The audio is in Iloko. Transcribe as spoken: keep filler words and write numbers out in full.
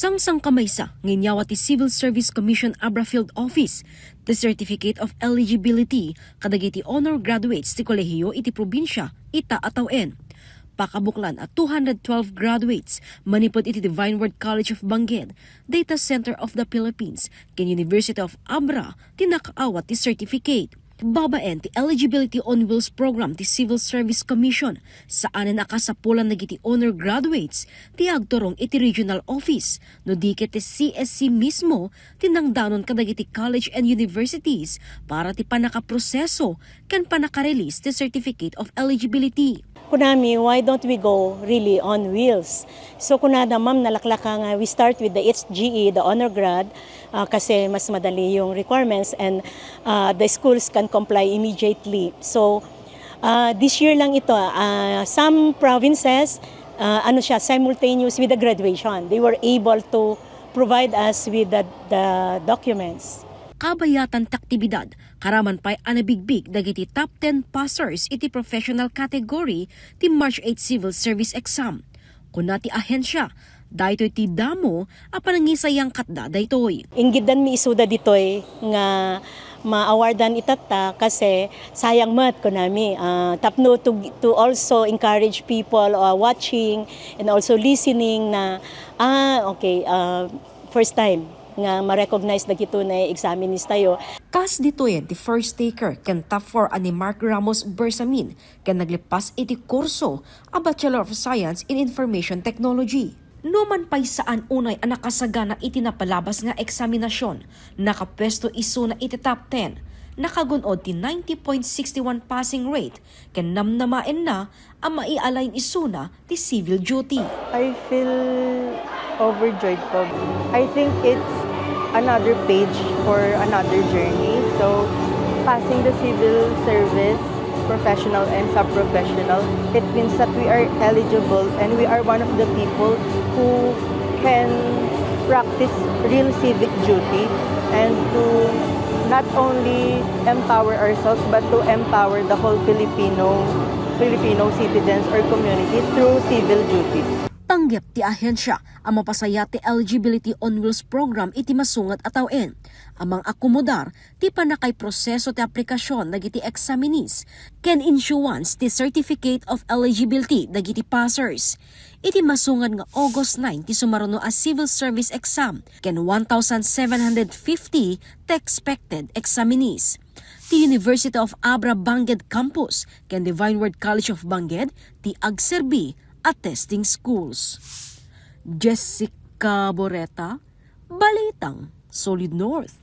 Sangsankamaysa nga inyawat ti Civil Service Commission Abra Field Office ti Certificate of Eligibility kadagiti honor graduates ti kolehiyo iti probinsia ita a tawen. Pakabuklan a two hundred twelve graduates manipud iti Divine Word College of Bangged, Data Center of the Philippines, ken University of Abra ti nakaawat ti certificate. Babaen ti Eligibility on Wheels program ti Civil Service Commission, saanen a kasapulan dagiti honor graduates ti agturong iti regional office, no di ket ti C S C mismo ti nangdanon kadagiti college and universities para ti pannakaproseso ken pannaka-release ti Certificate of Eligibility. Kunami, why don't we go really on wheels? So kunada, ma'am, nalaklaka nga we start with the H G E, the honor grad, ah, kasi mas madali yung requirements and, ah, the schools can comply immediately. So, ah, this year lang ito, ah, some provinces, ah, ano siya, simultaneous with the graduation. They were able to provide us with the, the documents. Kabayatan ti aktibidad, karaman pay a nabigbig dagiti top ten passers iti professional category ti March eight civil service exam. Kuna ti ahensya, daytoy ti damo a panangisayangkatda daytoy. Inggiddanmi isuda ditoy nga ma-awardan itatta kasi sayang met, kunami. Ah, tapno to, to also encourage people, ah, watching and also listening na, ah, okay, ah, first time nga ma-recognize dagiti tunay examinees tayo. Kas ditoyen ti first taker ken top four a ni Mark Ramos Bersamin ken naglipas iti kurso a Bachelor of Science in Information Technology. Numan pay saan unay a nakasagana iti napalabas nga eksaminasyon, nakapuesto isuna iti top ten, nakagun-od ti ninety point six one passing rate, ken namnamaenna a maialign isuna ti civil duty. I feel overjoyed po. I think it's another page for another journey. So, passing the civil service, professional and sub-professional, it means that we are eligible and we are one of the people who can practice real civic duty and to not only empower ourselves but to empower the whole Filipino Filipino citizens or community through civil duties. Panggep ti ahensya a mapasaya ti Eligibility on Wheels program iti masunget a tawen a mangakomodar ti pannakaiproseso ti aplikasyon dagiti examinees ken issuance ti Certificate of Eligibility dagiti passers. Iti masunget nga August nine ti sumaruno a civil service exam ken one thousand seven hundred fifty ti expected examinees. Ti University of Abra Bangged Campus ken Divine Word College of Bangged ti agserbi a testing schools. Jessica Boreta, Balitang Solid North.